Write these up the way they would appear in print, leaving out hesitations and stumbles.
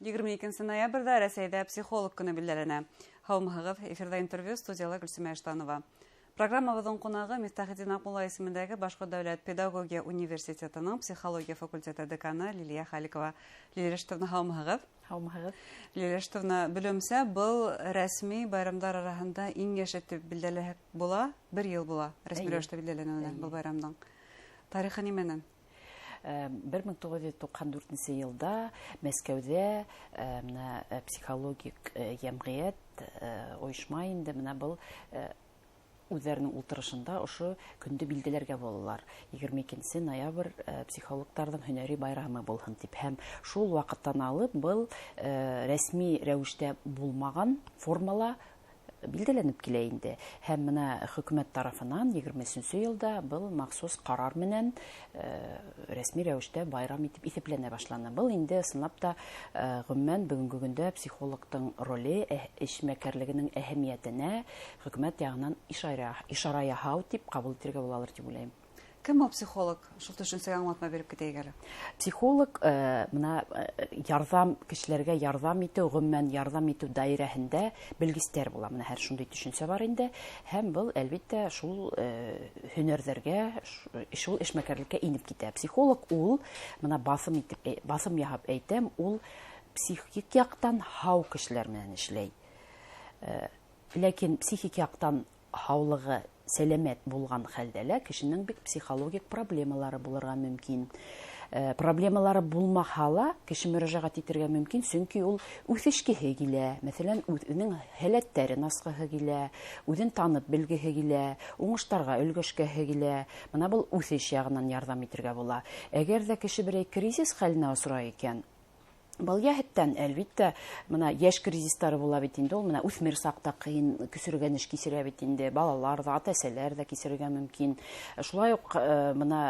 22 ноябрҙә Рәсәйҙә психолог көнө билдәләнә. Һаумыһығыҙ, эфирҙа интервью, студияла Гөлсимә Иштанова. Программабыҙҙың ҡунағы Мифтахетдин Аҡмулла исемендәге Башҡорт дәүләт педагогия университетының психология факультеты деканы Лилиә Халикова. Лилиә Рәшитовна, һаумыһығыҙ. Һаумыһығыҙ. Лилиә Рәшитовна, белеүемсә, был рәсми байрамдар араһында иң йәше тип билдәләһәк була, бер йыл була рәсми рәүештә билдәләнеүенә был байрамдың. Тарихы нимәнән? 1994 йылда Мәскәүҙә бына психологик йәмғиәт ойошма инде бына был үҙҙәренең ултырышында ошо көндө билдәләргә булалар. 22 ноябрь психологтарҙың һөнәри байрамы булһын тип. Һәм шул ваҡыттан алып был рәсми рәүештә булмаған формала билдәләнеп килә инде. Һәм бына хөкүмәт тарафынан 23 йылда был махсус ҡарар менән рәсми рәүештә байрам итеп иҫәпләнә башланы. Был инде ысынлап та, ғөмүмән бөгөнгө көндә психологтың роле, эшмәкәрлегенең әһәмиәтенә хөкүмәт яғынан ишара яһау тип ҡабул итергә булалыр тип уйлайым. Кем ул психолог? Шул төшөнсәгә аңлатма биреп китәйек әле. Психолог, бына, ярҙам, кешеләргә ярҙам итеү, ғөмүмән ярҙам итеү даирәһендә белгестәр була. Бына һәр шундай төшөнсә бар инде. Һәм был, әлбиттә, шул һөнәрҙәргә, шул эшмәкәрлеккә инеп китә. Психолог ул, бына баҫым итеп, баҫым яһап әйтәм, ул психик яҡтан һау кешеләр менән эшләй. Ләкин психик яҡтан һаулығы сәләмәт булған хәлдә лә кешенең бик психологик проблемалары булырға мөмкин. Проблемалары булмаһа ла кеше мөрәжәғәт итергә мөмкин, сөнки ул үҫешкеһе килә. Мәҫәлән, үҙенең һәләттәрен асҡыһы килә, үҙен танып белгеһе килә, уңыштарға өлгәшкеһе килә. Бына был үҫеш яғынан ярҙам итергә була. Әгәр ҙә кеше берәй кризис хәленә осрай икән, был йәһәттән, әлбиттә, бына йәш кризистары була бит инде ул, бына үҫмер саҡта ҡыйын көсөргәнеш кисерә бит инде, балалар ҙа, ата-әсәләр ҙә кисерергә мөмкин. Шулай уҡ, бына,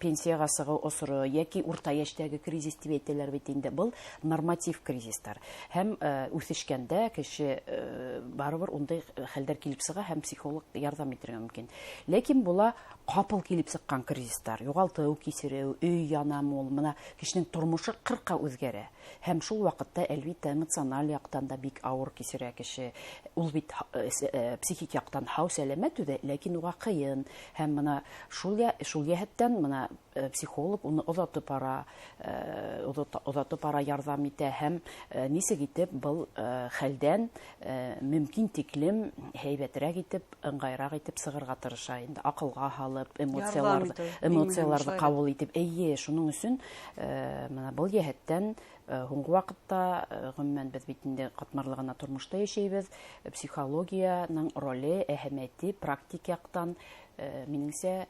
пенсияға сығыу осоро йәки урта йәштәге кризис тип әйтәләр бит инде, был норматив кризистар. Һәм үҫешкәндә кеше барыбер ундай хәлдәр килеп сыға һәм психолог ярҙам итергә мөмкин. Ләкин була ҡапыл килеп сыҡҡан кризистар, юғалтыу, кисереү, өй янамы ул, бына кешенең тормошо ҡырҡа үҙгәрә. Һәм шул ваҡытта, әлбиттә, эмоциональ яҡтан да бик ауыр кисерә кеше. Ул бит психик яҡтан һау сәләмәт үҙе, ләкин уға ҡыйын. Һәм бына шул йәһәттән бына психолог уны оҙатып бара, ярҙам итә һәм нисек итеп был хәлдән мөмкин тиклем һәйбәтерәк итеп, ыңғайыраҡ итеп сығырға тырыша инде, аҡылға һалып, Ярҙам итеү, иң мөһиме эмоцияларҙы шулай. ҡабул итеп. Эйе, шуның өсөн бына был йәһәттән һуңғы ваҡытта, ғөмүмән, беҙ бит инде ҡатмарлы ғына тормошта йәшәйбеҙ. Психологияның роле, әһәмиәте практик яҡтан, минеңсә,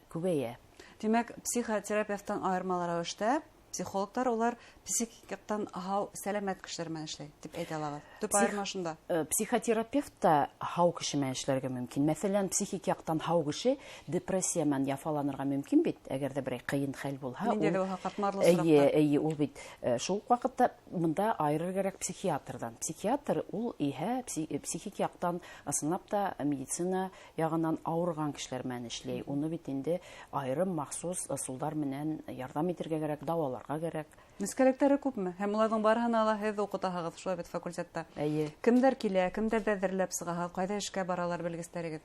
күбәйә. Тимәк, психотерапевттан айырмалы рәүештә психологтар улар психик яҡтан һау сәләмәт кешеләр менән эшләй тип әйтә алабыҙ. Төп айырма шунда. Психотерапевт та һау кеше менән эшләргә мөмкин. Мәҫәлән, психик яҡтан һау кеше депрессия менән яфаланырға мөмкин бит, әгәр ҙә берәй ҡыйын хәл булһа, Ниндәй ҙә ул булһа ҡатмарлы Эйе, осраҡта. эйе, ул бит шул уҡ ваҡытта бында айырыр кәрәк психиатрҙан. Психиатр ул иһә психик яҡтан ысынлап та медицина яғынан ауырған кешеләр менән эшләй. Уны бит инде айырым махсус ысулдар менән ярҙам итергә кәрәк, дауаларға кәрәк. Нескәлектәре күпме? Һәм уларҙың барыһына ла һеҙ уҡытаһығыҙ шулай бит факультетта. Эйе. Кемдәр килә, кемдәрҙе әҙерләп сығаһығыҙ, ҡайҙа эшкә баралар белгестәрегеҙ?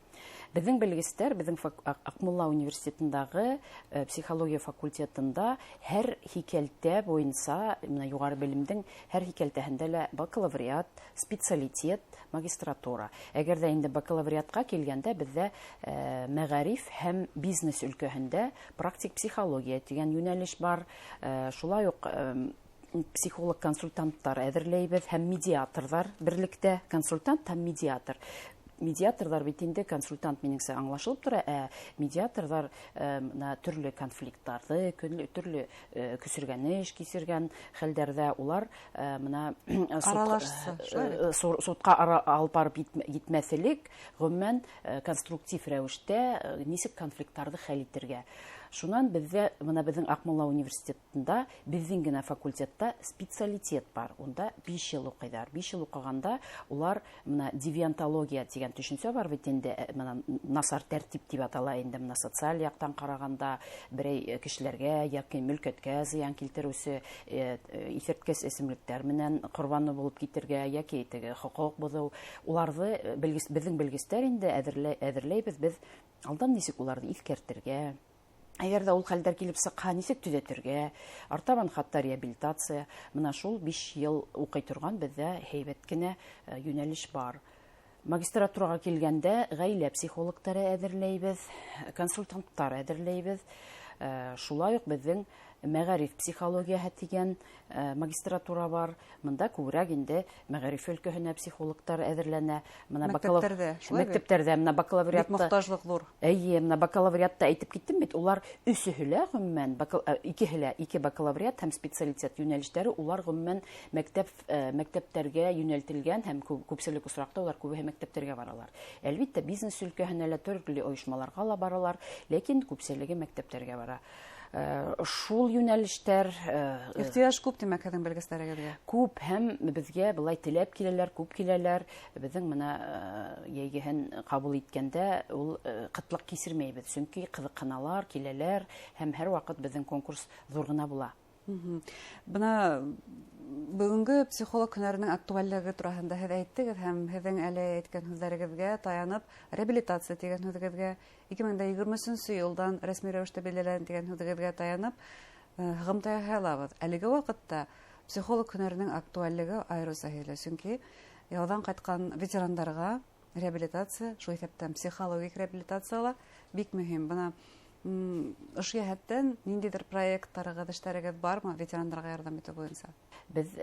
Беҙҙең белгестәр, беҙҙең Аҡмулла университетындағы психология факультетында һәр һикәлтә буйынса, бына юғары белемдең һәр һикәлтәһендә лә бакалавриат, специалитет, магистратура. Әгәр ҙә инде бакалавриатҡа килгәндә, беҙҙә мәғариф һәм бизнес өлкәһендә практик психология тигән йүнәлеш бар. Шулай уҡ психолог-консультанттар әҙерләйбеҙ һәм медиаторҙар берлектә, консультант һәм медиатор. Медиаторҙар бит инде консультант минеңсә аңлашылып тора, ә медиаторҙар бына төрлө конфликттарҙы, төрлө көсөргәнеш кисергән хәлдәрҙә улар бына Аралашса, шулай бит? судҡа алып барып етмәҫ элек, ғөмүмән, конструктив рәүештә нисек конфликттарҙы хәл итергә. Шунан беҙҙә, бына беҙҙең Аҡмулла университетында, беҙҙең генә факультетта специалитет бар. Унда 5 йыл уҡыйҙар. 5 йыл уҡығанда улар бына девиантология тигән төшөнсә бар бит инде, бына насар тәртип тип атала инде, бына социаль яҡтан ҡарағанда берәй кешеләргә йәки мөлкәткә зыян килтереүсе, иҫерткес эсемлектәр менән ҡорбаны булып китергә йәки теге хоҡуҡ боҙоу, уларҙы беҙҙең белгестәр инде әҙерләйбеҙ беҙ алдан нисек уларҙы иҫкәртергә, әгәр ҙә ул хәлдәр килеп сыҡһа, нисек төҙәтергә, артабан хатта реабилитация. Бына шул 5 йыл уҡый торған беҙҙә һәйбәт кенә йүнәлеш бар. Магистратураға килгәндә ғаилә психологтары әҙерләйбеҙ, консультанттар әҙерләйбеҙ. Шулай уҡ беҙҙең мәғариф психологияһы тигән магистратура бар. Мында күберәк инде мәғариф өлкәһенә психологтар әҙерләнә. Мына Мәктәптәрҙә, шулай бит? Мәктәптәрҙә, мына бакалавриатта. Бик мохтажлыҡ ҙур. Эйе, мына бакалавриатта әйтеп киттем бит, улар өсөһө лә ғөмүмән, икеһе лә, ике бакалавриат һәм специалитет йүнәлештәре, улар ғөмүмән мәктәптәргә йүнәлтелгән һәм күпселек осраҡта улар күбеһе мәктәптәргә баралар. Әлбиттә, бизнес өлкәһенә лә, төрлө ойошмаларға ла баралар, ләкин күпселеге мәктәптәргә бара. Шул йүнәлештәр Ихтыяж күп, тимәк, һеҙҙең белгестәрегеҙгә? Күп, һәм беҙгә былай теләп киләләр, күп киләләр. Беҙҙең бына йәйгеһен ҡабул иткәндә ул ҡытлыҡ кисермәйбеҙ, сөнки ҡыҙыҡһыналар, киләләр һәм һәр ваҡыт беҙҙең конкурс ҙур ғына була. Бына бөгөнгө психолог һөнәренең актуальлеге тураһында һеҙ әйттегеҙ һәм һеҙҙең әле әйткән һүҙҙәрегеҙгә таянып, реабилитация тигән һүҙегеҙгә, ике мең дә егерме өсөнсө йылдан рәсми рәүештә билдәләнә тигән һүҙегеҙгә таянып, һығымта яһай алабыҙ. Әлеге ваҡытта психолог һөнәренең актуальлеге айырыуса һиҙелә, сөнки яуҙан ҡайтҡан ветерандарға реабилитация, шул иҫәптән психологик реабилитация ла бик мөһим. Бына ошо йәһәттән ниндәйҙер проекттарығыҙ, эштәрегеҙ бармы ветерандарға ярҙам итеү буйынса? Беҙ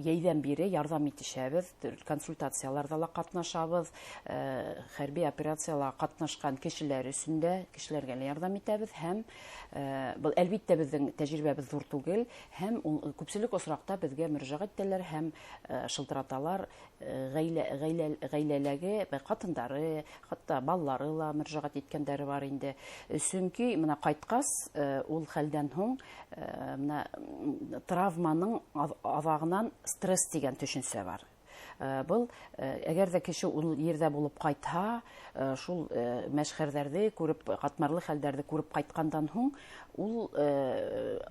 йәйҙән бире ярҙам итешәбеҙ, консультацияларҙа ла ҡатнашабыҙ, хәрби операцияла ҡатнашҡан кешеләр өсөн дә, кешеләргә лә ярҙам итәбеҙ һәм был әлбиттә беҙҙең тәжрибәбеҙ ҙур түгел, һәм ул күпселек осраҡта беҙгә мөрәжәғәт итәләр һәм шылтыраталар ғаиләләге ҡатындары, хатта балалары ла мөрәжәғәт иткәндәре бар инде. Сөнки бына ҡайтҡас ул хәлдән һуң бына травманың аҙағынан стресс тигән төшөнсә бар. Был әгәр ҙә кеше ул ерҙә булып ҡайтһа, шул мәшхәрҙәрҙе күреп, ҡатмарлы хәлдәрҙе күреп ҡайтҡандан һуң, ул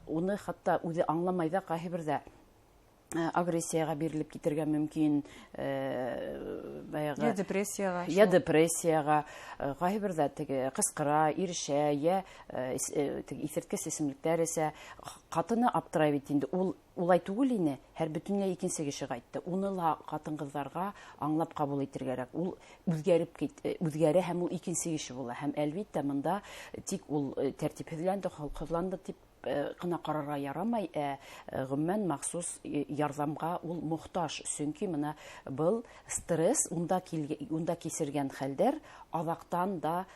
уны хатта үҙе аңламай ҙа ҡайһы берҙә агрессияға бирелеп китергә мөмкин, баяғы Я депрессияға, я шул. депрессияға, ҡайһы берҙә теге ҡысҡыра, ирешә, я теге иҫерткес эсемлектәр эсә. Ҡатыны аптырай бит инде, ул улай түгел ине, һәр бөтөнләй икенсе кеше ҡайтты. Уны ла ҡатын-ҡыҙҙарға аңлап ҡабул итергә кәрәк. Ул үҙгәрә һәм ул икенсе кеше була. Һәм әлбиттә бында тик ул тәртипһеҙләнде, холҡһоҙланды тип ҡына ҡарарға ярамай, ә ғөмүмән махсус ярҙамға ул мохтаж. Сөнки бына был стресс, унда кисергән хәлдәр аҙаҡтан да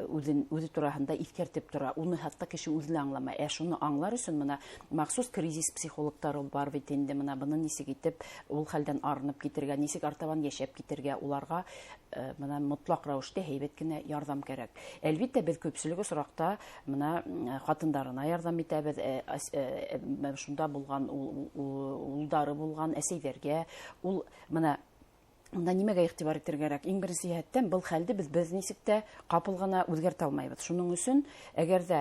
үҙе тураһында иҫкәртеп тора. Уны хатта кеше үҙе лә аңламай. Ә шуны аңлар өсөн бына махсус кризис психологтары бар бит инде. Бына быны нисек итеп ул хәлдән арынып китергә, нисек артабан йәшәп китергә, уларға бына мотлаҡ рәүештә һәйбәт кенә ярҙам кәрәк. Әлбиттә, беҙ күпселек осраҡта бына ҡатындарына ярҙам итәбеҙ, шунда булған улдары булған әсәйҙәргә. Ул бына унда нимәгә иғтибар итергә кәрәк? Иң беренсе йәһәттән был хәлде беҙ нисек тә ҡапыл ғына үҙгәртә алмайбыҙ. Шуның өсөн әгәр ҙә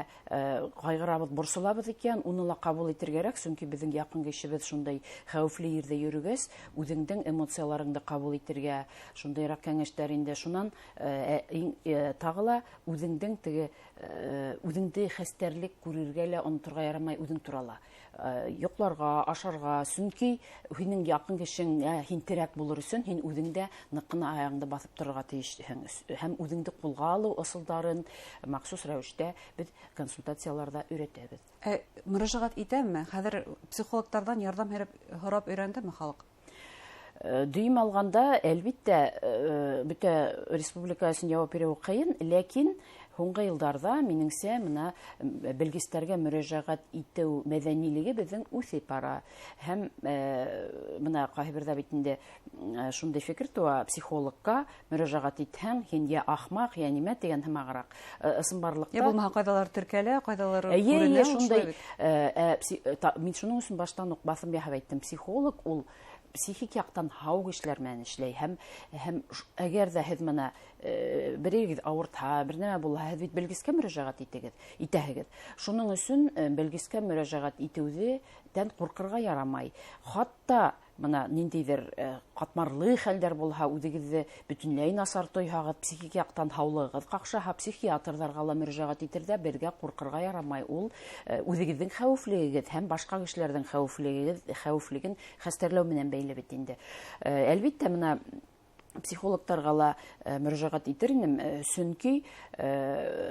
ҡайғырабыҙ, борсолабыҙ икән, уны ла ҡабул итергә кәрәк, сөнки беҙҙең яҡын кешебеҙ шундай хәүефле ерҙә йөрөгәс, үҙеңдең эмоцияларыңды ҡабул итергә, шундайыраҡ кәңәштәр инде. Шунан тағы ла үҙеңдең теге үҙеңде хәстәрлек күрергә лә оноторға ярамай үҙең турала. Йоҡларға, ашарға, сөнки һинең яҡын кешең һин терәк булыр өсөн һин үҙең дә ныҡ ҡына аяғыңды баҫып торорға тейешһең. Һәм үҙеңде ҡулға алыу ысулдарын махсус рәүештә беҙ консультацияларҙа өйрәтәбеҙ. Мөрәжәғәт итәме? Хәҙер психологтарҙан ярҙам һорап өйрәндеме халыҡ? Дөйөм алғанда, әлбиттә, бөтә республика өсөн яуап биреү ҡыйын, ләкин Һуңғы йылдарҙа, минеңсә, мына белгестәргә мөрәжәғәт итеү мәҙәнилеге беҙҙең үҫеп бара. Һәм мына ҡайһы берҙә бит инде шундай фекер тыуа: психологҡа мөрәжәғәт итһәң, һин йә ахмаҡ, йә нимә тигән һымағыраҡ. Ысынбарлыҡта йә булмаһа ҡайҙалар теркәлә, ҡайҙалар күренә, шундай. Мин шуның өсөн баштан уҡ баҫым яһап әйттем: психолог ул психик яҡтан һау кешеләр менән эшләй. Һәм әгәр ҙә һеҙ мына берегеҙ ауыртһа, бер нәмә булһа, һеҙ бит белгескә мөрәжәғәт итәһегеҙ. Шуның өсөн белгескә мөрәжәғәт итеүҙән ҡурҡырға ярамай. Хатта мына ниндәйҙер ҡатмарлы хәлдәр булһа, үҙегеҙҙе бөтөнләй насар тойһағыҙ, психик яҡтан һаулығығыҙ ҡаҡшаһа, психиатрҙарға ла мөрәжәғәт итерҙә бергә ҡурҡырға ярамай. Ул үҙегеҙҙең хәүефлегегеҙ һәм башҡа кешеләрҙең хәүефлеген хәстәрләү менән бәйле бит инде. Әлбиттә, мына психологтарға ла мөрәжәғәт итер инем, сөнки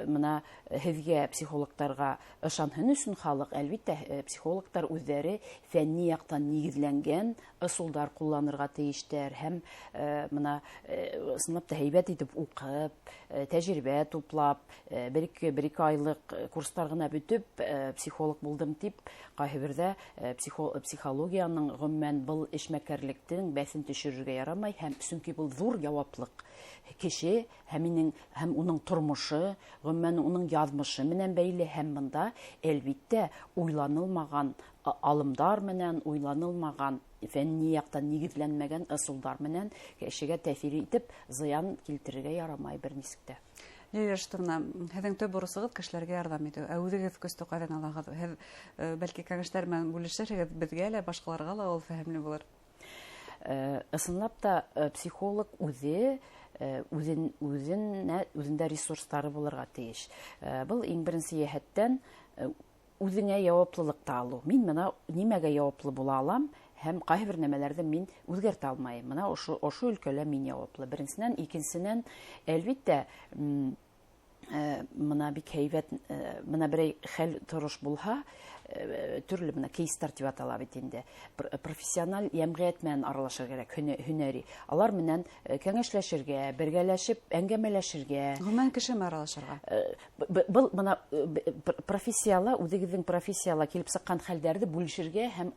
мына һеҙгә, психологтарға ышанһын өсөн халыҡ, әлбиттә, психологтар үҙҙәре фәнни яҡтан нигеҙләнгән ысулдар ҡулланырға тейештәр һәм мына ысынлап та һәйбәт итеп уҡып, тәжрибә туплап, бер-ике айлыҡ курстар ғына бөтөп, психолог булдым тип, ҡайһы берҙә психологияның, ғөмүмән, был эшмәкәрлектең бәҫен төшөрөргә ярамай, һәм сөнки был ҙур яуаплыҡ. Кеше һәм минең, һәм уның тормошо, ғөмүмән, уның яҙмышы менән бәйле, һәм бында, әлбиттә, уйланылмаған алымдар менән, уйланылмаған, фәнни яҡтан нигеҙләнмәгән ысулдар менән кешегә тәьҫир итеп, зыян килтерергә ярамай бер нисек тә. Лилия Рашитовна, һеҙҙең төп бурысығыҙ кешеләргә ярҙам итеү. Ә үҙегеҙ көстө ҡайҙан алаһығыҙ? Һеҙ бәлки кәңәштәр менән бүлешерһегеҙ, беҙгә лә, башҡаларға ла ул фәһемле булыр. Ысынлап та, психолог үҙе үҙендә ресурстары булырға тейеш. Был иң беренсе йәһәттән үҙеңә яуаплылыҡты алыу. Мин мына нимәгә яуаплы була алам һәм ҡайһы бер нәмәләрҙе мин үҙгәртә алмайым. Мына ошо өлкәлә мин яуаплы. Беренсенән, икенсенән, әлбиттә, мына бик һәйбәт, мына берәй хәл торош булһа, төрлө мына кейстар тип атала бит инде. Профессиональ йәмғиәт менән аралашырға кәрәк, һөнәри. Алар менән кәңәшләшергә, бергәләшеп әңгәмәләшергә. Ғөмүмән, кеше менән аралашырға. Был мына профессияла, үҙегеҙҙең профессияла килеп сыҡҡан хәлдәрҙе бүлешергә һәм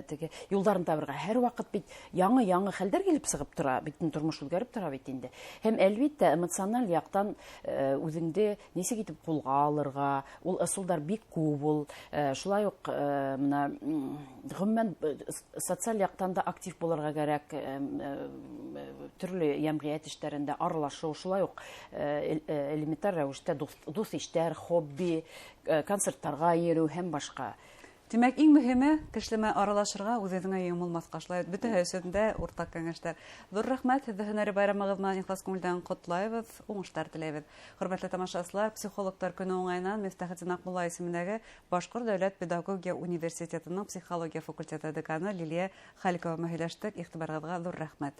теге юлдарын табырға. Һәр ваҡыт бит яңы-яңы хәлдәр килеп сығып тора, бит тормош үҙгәреп тора бит инде. Һәм әлбиттә, эмоциональ яҡтан үҙеңде нисек итеп ҡулға алырға, ул ысулдар бик күп ул. Шулай уҡ мына ғөмүмән социаль яҡтан да актив булырға кәрәк, төрлө йәмғиәт эштәрендә аралашыу, шулай уҡ элементар рәүештә дуҫ-иштәр, хобби, концерттарға йөрөү һәм башҡа. Тимәк, иң мөһиме кеше менән аралашырға, үҙ-үҙеңә йомолмаҫҡа. Шулай бөтәһе өсөн дә уртаҡ кәңәштәр. Ҙур рәхмәт, һеҙҙе һөнәри байрамығыҙ менән ихлас күңелдән ҡотлайбыҙ, уңыштар теләйбеҙ. Хөрмәтле тамашасылар, психологтар көнө уңайынан Мифтахетдин Аҡмулла исемендәге Башҡорт дәүләт педагогия университетының психология факультеты деканы Лилиә Халикова менән һөйләштек. Иғтибарығыҙға ҙур рәхмәт.